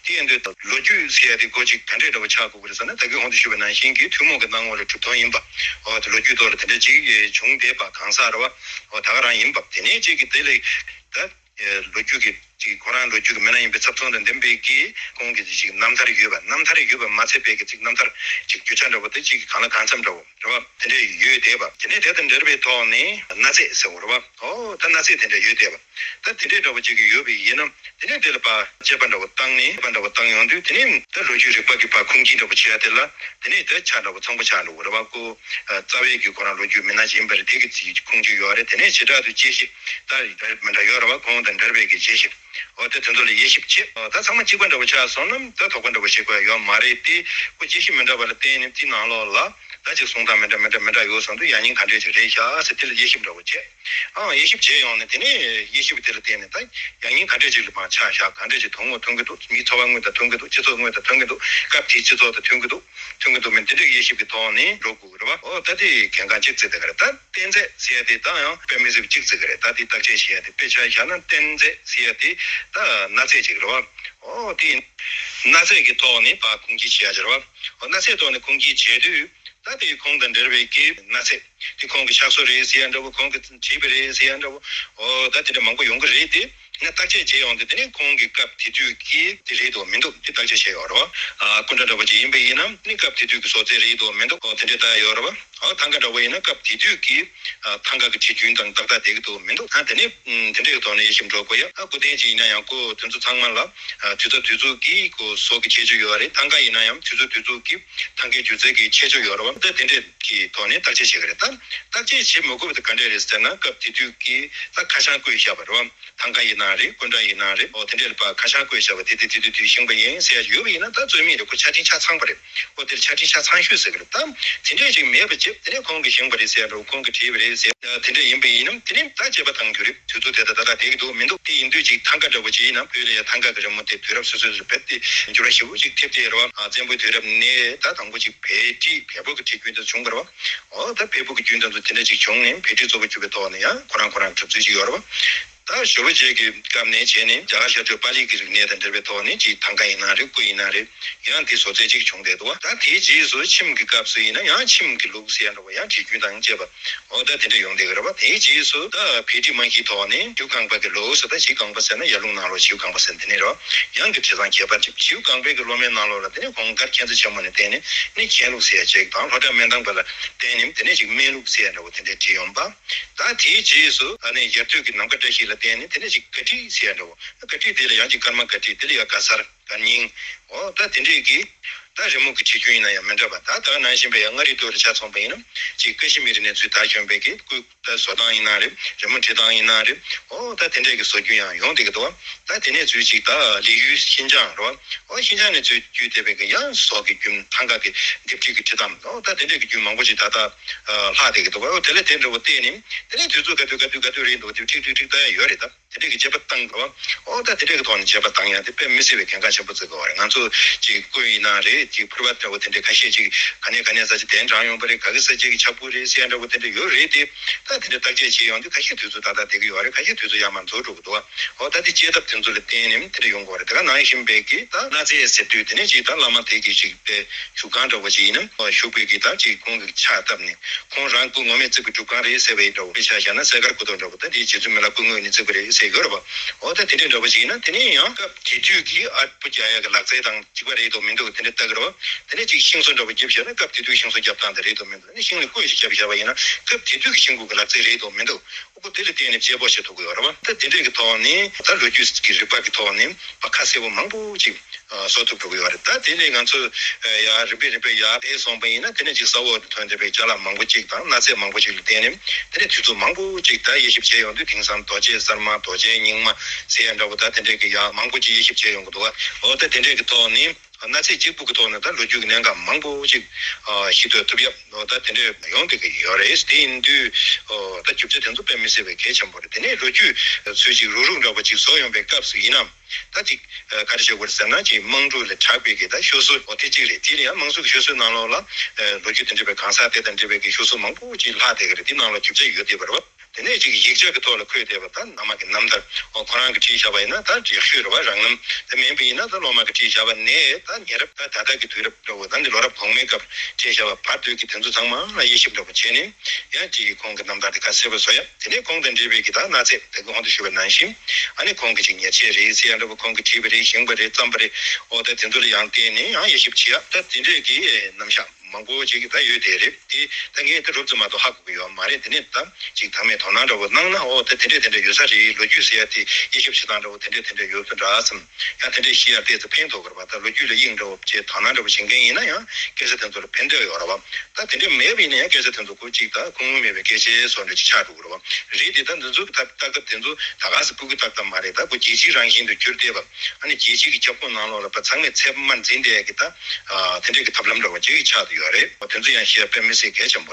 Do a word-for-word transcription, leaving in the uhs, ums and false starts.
དེ་ཡིན་དུས་ལོ་རྒྱུས་ཟེར་ཡ་དེ་སྒོ་གཅིག་ག་འདྲས་འདྲ་བོ་ཆགས་དགོས་ཀྱི་རེད་ཟེར་ན། ད་གིན་གོང་དུ་ཞུས་པ་ནང་བཞིན་གྱི་ཐུན་མོང་གི་སྣང་ངོ་ལ་གྲུབ་དོན་ཡིན་པ། འོ་དེ་ལོ་རྒྱུས་ཐོག་ལ་དེ་འདྲས་ཅིག་བྱུང་བསྡད་པ་གང་ཟག་རེད་བ། འོ་ད་ག་རང་ཡིན་པ། དེ་ནས་ཅིག་གི་དེ་ལས་ད། ལོ་རྒྱུས་ཀྱི་ཅིག་ཁོ་རང་ལོ་རྒྱུས་ཀྱི་མི་སྣ་ཡིན་པའི་ཚབ་མཚོན་དང་ལྡན་པའི་གི་ཁོང་གི་ཅིག་རྣམ་ཐར་ཡོད་པ། རྣམ་ཐར་ཡོད་པ་མ་ཚད་པའི་གི་ཅིག་རྣམ་ཐར་ཅིག་རྒྱུ་ཆ་འདྲ་བོ་དེ་ཅིག་གང་ལ་གང་འཚམ་འདྲ་བོ་རེད་བ། དེ་འདྲས་ཡོད་བསྡད་པ། དེ་ནས་དེ་དང་འབྲེལ་བའི་ཐོག་ནས་མནའ་ཚད་ཟེར་བ་རེད་བ། ཨོ་ད་མནའ་ཚད་དེ་འདྲས་ཡོད་བསྡད་པ། ད་དེ་འདྲས་འདྲ་བོ་ཅིག་གི་ཡོད་པ་ཡིན་ན། དེ་ནས་དེ་ལ་ཕར་དཔྱད་པ་འདྲ་བོ་བཏང་ནས། དཔྱད་པ་འདྲ་བོ་བཏང་ཡོང་དུས་དེ་ནས་ད་ལོ་རྒྱུས་རིག་པ་གི་ཕར་ཁུངས་སྐྱེལ་འདྲ་བོ་བྱེད་ཡ་དེ་ལ། དེ་ནས་ད་ཆ་འདྲ་བོ་ཚང་པོ་ཆགས་འགྲོ་གི་རེད་བ། ཁོ་རྩ་བའི་གི་ཁོ་རང་ལོ་རྒྱུས་མི་སྣ་ཅིག་ཡིན་པ་རེད། དེ་གི་ཅིག་ཁུངས་སྐྱེལ་ཡོད་རེད། དེ་ནས་བྱེ་བྲག་ཏུ་དཔྱད་གཞི་ད་མི་འདྲ་ཡོད་རེད་བ། ཁོང་དང་འབྲེལ་བའི་གི་དཔྱད་གཞི། འོ་དེ་དེ་ཚོ་ལ་དབྱེ་ཞིབ་བྱེད། འོ་ད་ཚང་མ་གཅིག་པ་འདྲ་བོ་ཆགས་སོང་ན་ད་དོགས་པ་འདྲ་བོ་བྱེད་དགོས་ཡ་ཡོད་མ་རེད་དེ། ཁོ་དཔྱད་གཞི་མི་འདྲ་བ་ལ་བརྟེན་ནས་དེའི་ནང་ལོགས་ལ་ད་ཅིག་གསུང་སྟངས་མི་འདྲ་མི་འདྲ་མི་འདྲ་ཡོད་བསམ་དུས་ཡང་སྙིང་ག་འདྲས་ཅིག་རེད་ཤག་ཟེར་དེ་ལ་དབྱེ་ཞིབ་འདྲ་བོ་བྱེད། ཨང་། དབྱེ་ཞིབ་བྱས་ཡོང་ནས་དེ་ནས་དབྱེ་ཞིབ་དེ་ལ་བརྟེན་ནས་ད་ཡང་སྙིང་ག་འདྲས་ཅིག་ལ་མར་ཆགས་ཤག་ག་འདྲས་ཅིག་དོན་དངོས་མཐོང་གི་འདུག་མིའི་འཚོ་བ་དངོས་དང་མཐུན་གྱི་འདུག་སྤྱི་ཚོགས་དངོས་དང་མཐུན་གྱི་འདུག་སྐབས་དེའི་སྤྱི་ཚོགས་དང་མཐུན་གྱི་འདུག་མཐུན་གྱི་འདུག་མིན་དེ་འདྲས་དབྱེ་ཞིབ་ཀྱི་ཐོག་ནས་འགྲོ་དགོས་རེད་བ། ཨོ་ད་དེ་གལ་འགངས་ཆེ་བརྩི་བསྡད་ཀྱི་རེད། ད་གཏན་ཚད་ཟེར་ཡ་དེ་ད་ཡང་དཔེ་མི་སྲིད་པ་གཅིག་བརྩི་གི་རེད། ད་དེ་བརྟག་དཔྱད་བྱེད་ཡ་དེ། དཔེ་ཆ་བཞག་ན་གཏན་ཚད་ཟེར་ཡ་དེ་ད་མནའ་ཚད་ཅིག་རེད་བ། ཨོ་དེ་མནའ་ཚད་ཀྱི་ཐོག་ནས་ཕར་ཁུངས་སྐྱེལ་བྱེད་ཡ་ཅིག་རེད་བ། ཨོ་མནའ་ཚད་ཐོག་ནས་ཁུངས་སྐྱེལ་བྱེད་དུས། ད་དེ་ཁོང་དང་འབྲེལ་བའི་གི་མནའ་ཚད་དེ། ཁོང་གི་ཕྱག་སྲོལ་རེད་ཟེར་ཡ་འདྲ་བོ། ཁོང་གིས་བྲིས་པ་རེད་ཟེར་ཡ་འདྲ་བོ། ཨོ་ད་དེ་འདྲ་མང་པོ་ཡོང་གི་རེད་དེ། ཡིན་ན་བརྟག་དཔྱད་བྱེད་ཡོང་དུས་དེ་ནི་ཁོང་གི་སྐབས་དེ་དུས་ཀྱི་དེ་རེད་འདུག་མི་འདུག་དེ་བརྟག་དཔྱད་བྱེད་ཡོང་རེད་བ། ཨ་སྐུ་འདྲ་འདྲ་བོ་ཅིག་ཡིན་པ་ཡིན་ན་ནི་སྐབས་དེ་དུས་ཀྱི་བཟོ་རྩལ་རེད་འདུག་མི་འདུག་ཨོ་དེ་འདྲ་ལྟ་ཡ་ཡོད་རེད་བ། ཨོ་ཐང་ག་འདྲ་བོ་ཡིན་ན་སྐབས་དེ་དུས་ཀྱི་ཨ་ཐང་ག་གི་བྲིས་རྒྱུན་དང་ཏག་ཏག་བསྡད་ཀྱི་འདུག་མི་འདུག་ཨ་དེ་ནི་ཨམ་དེ་འདྲའི་ཐོག་ནས་དབྱེ་ཞིབ་འགྲོ་དགོས་ཡ། ཨ་སྐུ་རྟེན་ཅིག་ཡིན་ན་ཡང་ཁོ་དུས་ཚོད་ཚང་མ་ལ་ཨ་དུས་ཚོད་དུས་ཚོད་ཀྱི་ཁོ་བཟོ་གི་ཁྱད་ཆོས་ཡོད་རེད། ཐང་ག་ཡིན་ན་ཡང་དུས་ཚོད་དུས་ཚོད་ཀྱི་ཐང་གའི་སྒྱུ་རྩལ་གྱི་ཁྱད་ཆོས་ཡོད་རེད་བ། ད་དེ་འདྲས་ཀྱི་ཐོག་ནས་བརྟག་དཔྱད་བྱེད་ཀྱི་རེད། ད་བརྟག་དཔྱད་བྱེད་མི་དགོས་པ་དེ་ག་འདྲས་རེད་ཟེར་ན། སྐབས་དེ་དུས་ཀྱི་ད་ཁ་བྱང་བཀོད་བཞག་པ་རེད་བ། ཐང་ག་ཡིན་ན་རེད། སྐུ་འདྲ་ཡིན་ན་རེད། འོ་དེ་འདྲས་ལ་ཕར་ཁ་བྱང་བཀོད་བཞག་པ་དེ་དེ་དེ་དུས་དུས་བཞེངས་པ་ཡིན་ཟེར་ཡ་ཡོད་པ་ཡིན་ན་ད་རྩོད་མེད་རེད། ཁོ་ཆ་འཕྲིན་ཆ་ཚང་པ་རེད། འོ་དེར་ཆ་འཕྲིན་ཆ་ཚང་ཤོས་ཟེར་གི་རེད། ད་དེ་འདྲས་ཅིག་མེད་པ་བྱས། དེ་ནས་ཁོང་གིས་བཞེངས་པ་རེད་ཟེར་ཡ་འདྲ་བོ། ཁོང་གིས་བྲིས་པ་རེད་ཟེར་ཡ་དེ་འདྲས་ཡིན་པ་ཡིན་ན་དེ་ནས་ད་དཔྱད་པ་བཏང་རྒྱུ་རེད། དུས་ཚོད་དེ་ད་ད་ལྟ་བསྡད་ཀྱི་འདུག་མི་འདུག་དེ་ཡིན་དུས་ཅིག་ཐང་ག་འདྲ་བོ་ཅིག་ཡིན་ན། བོད་ལ་ཡ་ཐང་ག་གི་རི་མོ་དེ་དུས་རབས་སོ་སོའི་རྦད་དེ་འགྱུར་བ་ཞེ་པོ་ཅིག་ཐེབས་བསྡད་རེད་བ། ཨ་བཙན་པོའི་དུས་རབས་ནས་ད་དང་པོ་ཅིག་བལ་བྲིས་བལ་པོ་གི་བྲིས་རྒྱུན་དེ་བྱུང་བ་རེད་བ། འོ་ད་བལ་པོ་གི་རྒྱུན་དེ་ཚོ་དེ་འདྲ་ཅིག་བྱུང་ནས་བལ་བྲིས་གཙོ་བོ་གྱུར་པའི་ཐོག་ནས་ཡང་ཁོ་རང་ཁོ་རང་གྲུབ་ཚུལ་ཅིག་ཡོད་རེད་བ། ད་ཇོ་བོ་རྗེ་གི་སྐབས་ནས་བྱས་ནས་རྒྱ་གར་ཤར་ཕྱོགས་པཱ་ལི་གི་རིག་གནས་དང་འབྲེལ་བའི་ཐོག་ནས་ཅིག་ཐང་ག་ཡིན་ན་རེད། སྐུ་ཡིན་ན་རེད། ཡང་དེ་བཟོ་རྩལ་ཅིག་བྱུང་བསྡད་འདུག་བ། ད་དེའི་རྗེས་སུ་ཆིམ་གྱི་སྐབས་སུ་ཡིན་ན་ཡང་ཆིམ་གྱི་ལུགས་ཟེར་ཡ་འདྲ་བོ། ཡང་བྲིས་རྒྱུན་དང་བཅས་པ། འོ་ད་དེ་འདྲ་ཡོང་བསྡད་ཀྱི་རེད་བ། དེའི་རྗེས་སུ་ད་བལ་བྲིས་རྨང་གཞིའི་ཐོག་ནས་ཞིའུ་ཀང་པ་གི་ལུགས་སུ། ད་ཞིའུ་ཀང་པ་ཟེར་ན་ཡར་ཀླུང་ནང་ལོགས་ཞིའུ་ཀང་པ་ཟེར་འདི་ནས་རེད་བ། ཡང་གི་བྲིས་སྟངས་ཁྱད་པར་ཅིག་ཞིའུ་ཀང་པའི་གི་སློབ་མའི་ནང་ལོགས་ལ་དེ་ནས་གོང་དཀར་མཁྱེན་བརྩེ་ཆེན་མོ་ནས་བརྟེན་ནས་ནི་མཁན་ལུགས་ཟེར་ཡ་ཅིག་དང་། ལྷོ་བྲག་སྨན་ཐང་པ་ལ་བརྟེན་ནས་དེ་ནས་ཅིག་སྨན་ལུགས་ཟེར་ཡ་འདྲ་བོ་དེ་འདྲས་བྲིས་ཡོང་བ། ད་དེའི་རྗེས་སུ་ཨ་ནི་ཡར་སྟོད་ཀྱི་ནམ་མཁའ་བཀྲ་ཤིས་ལ་བརྟེན་ནས་དེ་ནས་ཅིག་སྒ་བྲིས་ཟེར་ཡ་འདྲ་བོ། སྒ་བྲིས་དེ་ལ་ཡང་ཅིག་སྐར་མ་སྒ་བྲིས། དེ་ལ་ཡང་སྒ་གསར་སྒ་རྙིང་། འོ་ད་དེ་འདྲས་ཀྱི་ད་རི་མོ་གི་བྲིས་རྒྱུན་ཡིན་ན་ཡང་མི་འདྲ་བ། ད་ད་ག་ནང་བཞིན་པའི་ཡང་མངའ་རིས་སྟོད་ལ་ཆ་མཚོན་པ་ཡིན་ན་ཅིག་ཀ་ཤི་མིར་ནས་ཚུར་དར་བྱུང་བའི་གི་སྐུ་ད་བཟོ་སྟངས་ཡིན་ན་རེད། རི་མོ་བྲིས་སྟངས་ཡིན་ན་རེད། འོ་ད་དེ་འདྲས་ཀྱི་བཟོ་རྒྱུན་ཡང་ཡོང་བསྡད་ཀྱི་འདུག་བ། ད་དེ་ནས་ཚུར་ཅིག་ད་ལི་ཡུལ་ཤིན་ཅང་རེད་བ། འོ་ཤིན་ཅང་ནས་ཚུར་བརྒྱུད་བསྡད་པའི་གི་ཡང་ཟོག་གི་རྒྱུན། ཐང་ག་གི་ལྡེབས་བྲིས་ཀྱི་བྲིས་སྟངས། འོ་ད་དེ་འདྲས་ཀྱི་རྒྱུན་མང་པོ་ཅིག་ད་ལྟ་ལྷག་བསྡད་ཀྱི་འདུག་བ། འོ་དེ་ལས་དེ་འདྲ་བོ་བལྟས་ནས་དེ་ནས་དུས་ཚོད་ག་དུས་ག་དུས་ག་དུས་རེད་འདུག་དེ་ཁྲིག་ཁྲིག་ཁྲིག་ལྟ་ཡ་ཡོད་རེད། ད་དེ་འདྲས་ཀྱི་དཔྱད་པ་བཏང་དགོས་བ། འོ་ད་དེ་འདྲས་ཀྱི་ཐོག་ནས་དཔྱད་པ་བཏང་ཡ་དེ་དཔེ་མི་སྲིད་པའི་གལ་འགངས་ཆེན་པོ་བརྩི་དགོས་བ་རེད། ང་ཚོ་ཅིག་སྐུ་ཡིན་ན་རེད། ཅིག་ཕུར་པ་འདྲ་བོ་དེ་འདྲས་ཁ་ཤས་ཅིག་ག་ནས་ག་ནས་ས་ཆ་གདན་དྲངས་ཡོང་པ་རེད། ག་གི་ས་ཆ་གི་ཕྱག་ཕུར་རེད་ཟེར་ཡ་འདྲ་བོ་དེ་འདྲས་ཡོད་རེད་དེ། ད་དེ་འདྲ་བརྟག་དཔྱད་བྱེད་ཡོང་དུས་ཁ་ཤས་དུས་ཚོད་ཏག་ཏག་བསྡད་ཀྱི་ཡོད་རེད། ཁ་ཤས་དུས་ཚོད་ཡར་མར་འཛུལ་འགྲོ་གི་འདུག་བ། འོ་ད་དེ་དཔྱད་ཐབས་དེ་ཚོ་ལ་བརྟེན་ནས་དེ་འདྲ་ཡོང་གི་ཡོད་རེད། དེ་ག་ནང་བཞིན་པའི་གི་ད་གནའ་རྫས་ཟེར་དུས་དེ་ནས་ཅིག་ད་བླ་མ་དེ་གི་ཅིག་དེ་བཞུགས་ཁང་འདྲ་བོ་ཅིག་ཡིན་ན། བཞུགས་པའི་གི་ད་ཅིག་ཁོང་གི་ཕྱག་བཏབ་ནས་ཁོང་རང་སྐུ་ངོ་མས་བརྩིགས་པའི་སྒྲུབ་ཁང་རེད་ཟེར་བའི་འདྲ་བོ། དཔེ་ཆ་བཞག་ན་གསས་མཁར་སྐུ་ཐོག་འདྲ་བོ། ད་དེའི་རྗེ་བཙུན་མི་ལ་སྐུ་དངོས་ནས་བརྩིགས་པ་རེད་ཟེར་ཡོད་རེད་བ། འོ་ད་དེ་འདྲའི་འདྲ་བོ་ཅིག་ཡིན་ན་དེ་ནས་ཡང་སྐབས་དེ་དུས་ཀྱི་ཨར་པོ་རྒྱག་ཡ་གི་ལག་རྩལ་དང་གཅིག་པ་རེད་དོ་མི་འདུག་དེ་འདྲ་ལྟ་གི་རེད་བ། དེ་ནས་ཅིག་ཤིང་བཟོ་འདྲ་བོ་བརྒྱབ་བཞག་ན་སྐབས་དེ་དུས་ཤིང་བཟོ་རྒྱབ་སྟངས་དེ་རེད་དོ་མི་འདུག་ནས་ཤིང་ལ་སྐུ་ཞིག་བརྒྱབ་བཞག་པ་ཡིན་ན་སྐབས་དེ་དུས་ཀྱི་ཤིང་སྐུ་གི་ལག་རྩལ་རེད་དོ་མི་འདུག་ཨོ་ཁོ་དེ་ལ་བརྟེན་ནས་དཔྱད་དཔོག་བྱེད་ཐུབ་ཀྱི་ཡོད་རེད་བ། ད་དེ་འདྲས་ཀྱི་ཐོག་ནས་ད་ལོ་རྒྱུས་ཀྱི་རིག་པ་གི་ཐོག་ནས་ཁ་གསལ་པོ་མང་པོ་ཅིག་བཟོ་ཐུབ་འགྲོ་གི་ཡོད་རེད། ད་དེ་ནས་ང་ཚོ་ཡར་རིམ་པས་རིམ་པས་ཡར་དེ་སོང་པ་ཡིན་ན་དེ་ནས་ཅིག་ས་འོག་ཏུ་ཐོན་བསྡད་པའི་ཅ་ལག་མང་པོ་ཅིག་དང་གནའ་རྫས་མང་པོ་ཅིག་ལ་བརྟེན་ནས་དེ་ནས་དུས་ཚོད་མང་པོ་ཅིག་ད་དབྱེ་ཞིབ་བྱས་ཡོང་དུས་དེང་སང་རྡོ་རྗེ་གསར་མ་རྡོ་རྗེ་རྙིང་མ་ཟེར་ཡ་འདྲ་བོ་ད་དེ་འདྲས་ཀྱི་ཡར་མང་པོ་ཅིག་དབྱེ་ཞིབ་བྱས་ཡོང་གི་འདུག་བ། འོ་ད་དེ་འདྲས་ཀྱི་ཐོག་ནས། གནའ་རྫས་གཅིག་པུ་གི་ཐོག་ནས་ད་ལོ་རྒྱུས་ཀྱི་གནད་འགག་མང་པོ་ཅིག་ཨ་ཤེས་རྟོགས་ཐུབ་ཡ་ད་དེ་འདྲས་ཡོང་བསྡད་ཀྱི་ཡོད་རེད། དེ་ཡིན་དུས་ཨོ་ད་རྒྱུ་ཆ་དེ་ཚོ་དཔེ་མི་སྲིད་པའི་གལ་ཆེན་པོ་རེད། དེ་ནས་ལོ་རྒྱུས་ཚུལ་ཅིག་རུག་རུག་འདྲ་པོ་ཅིག་བཟོ་ཡོང་པའི་སྐབས་སུ་ཡིན་ནམ། ད་ཅིག་ག་རེ་བྱེད་དགོས་རེད་ཟེར་ན། ཅིག་དམངས་ཁྲོད་ལ་གྲགས་པའི་གི་ད་ཤོད་སྲོལ་ཨོ་དེ་གཅིག་རེད། དེ་ལ་ཡང་དམངས་སྲོལ་གྱི་ཤོད་སྲོལ་ནང་ལོགས་ལ་ལོ་རྒྱུས་དེ་འདྲས་པའི་གང་ཟག་དེ་དང་འབྲེལ་བའི་གི་ཤོད་སྲོལ་མང་པོ་ཅིག་ལྷག་བསྡད་ཀྱི་རེད། དེ་ནང་ལ་རྒྱུ་ཆ་ཡོད་བསྡད་པ་རེད་བ། དེ་ནས་ཅིག་ཡིག་ཆ་གི་ཐོག་ལ་འཁོད་བསྡད་པ་ད་སྔ་མ་གི་རྣམ་ཐར། འོ་ཁོ་རང་གིས་བྲིས་བཞག་པ་ཡིན་ན་ད་ཡག་ཤོས་རེད་བ། རང་རྣམ་དེ་མིན་པ་ཡིན་ན་ད་སློབ་མ་གིས་བྲིས་བཞག་པ་ནས་ད་ཉེ་རབས་ད་ད་ལྟ་གི་དུས་རབས་འདྲ་བོ། ད་འདི་ལོ་རབས་གོང་མའི་སྐབས་བྲིས་བཞག་པ་བར་དུ་གི་དེ་ཚོ་ཚང་མ་ལ་དབྱེ་ཞིབ་འདྲ་བོ་བྱས་ནས། ཡང་ཅིག་ཁོང་གི་རྣམ་ཐར་དེ་ཁ་གསལ་པོ་བཟོ་ཡ། དེ་ནས་ཁོང་དང་འབྲེལ་བའི་གི་ད་གནའ་རྫས་དེ་གོང་དུ་ཞུས་པ་ནང་བཞིན། ཨ་ནི་ཁོང་གི་ཅིག་ཉེར་ཆས་རེད་ཟེར་ཡ་འདྲ་བོ། ཁོང་གིས་བྲིས་པ་རེད། བཞེངས་པ་རེད། བརྩམས་པ་རེད། འོ་ད་དེ་ཚོ་ལ་ཡང་བརྟེན་ནས་ཡང་དབྱེ་ཞིབ་བྱེད་ཡ། ད་དེ་འདྲས་ཀྱི་རྣམ་གཞག་མང་པོ་ཅིག་ད་ཡོད་དེ་རེད། དེ་ད་ངས་ད་རོབ་ཙམ་མ་གཏོགས་ཧ་གོ་གི་ཡོད་མ་རེད། དེ་ནས་ད་ཅིག་ཐ་མའི་དོ་སྣང་འདྲ་བོ་གནང་ན། འོ་ད་དེ་འདྲས་དེ་འདྲས་ཡོད་ས་རེད། ལོ་རྒྱུས་ཟེར་ཡ་དེ་དབྱེ་ཞིབ་བྱེད་སྟངས་འདྲ་བོ་དེ་འདྲས་དེ་འདྲས་ཡོད་ས་འདྲ་བསམ། ཡང་དེ་འདྲས་ཤེས་ཡ་ཏོག་ཙམ་ཕན་ཐོགས་ཀྱི་རེད་པ། ད་ལོ་རྒྱུས་ལ་དབྱིངས་འདྲ་བོ་བྱས་དོ་སྣང་འདྲ་བོ་བྱེད་མཁན་ཡིན་ན་ཡང་སྐད་ཆ་དེ་ཚོ་ལ་ཕན་ཐོགས་ཡོད་རེད་པ། ད་དེ་འདྲས་མེད་པ་ཡིན་ན་ཡང་སྐད་ཆ་དེ་ཚོ་ཁོ་ཅིག་ད་ཁུངས་ལུང་མེད་པའི་སྐད་ཆའི་བཟོ་འདྲ་ཅིག་ཆགས་འགྲོ་གི་རེད་པ། རེད་དེ་ད་འདི་ཚོ་གི་ད་ལྟ་སྐབས་དེ་ཚོ་ད་ག་སེ་ཕྲུ་གུ་ཏག་ཏག་མ་རེད། ད་ཁོ་རྒྱལ་སྤྱིའི་རང་བཞིན་དུ་གྱུར་བསྡད་པ། ཨ་ནི་རྒྱལ་སྤྱིའི་གི་ཁྱབ་ཁོངས་ནང་ལོགས་ལ་པ་ཚང་མས་ཚད་མར་འཛིན་བསྡད་ཀྱི་ད་དེ་འདྲས་ཀྱི་ཐབས་ལམ་འདྲ་བོ་ཅིག་ཆགས་བསྡད་ཡོད་རེད། དེ་ཚོ་ཡང་ཤེས་ཡ་དཔེ་མི་སྲིད་གལ་ཆེན་པོ།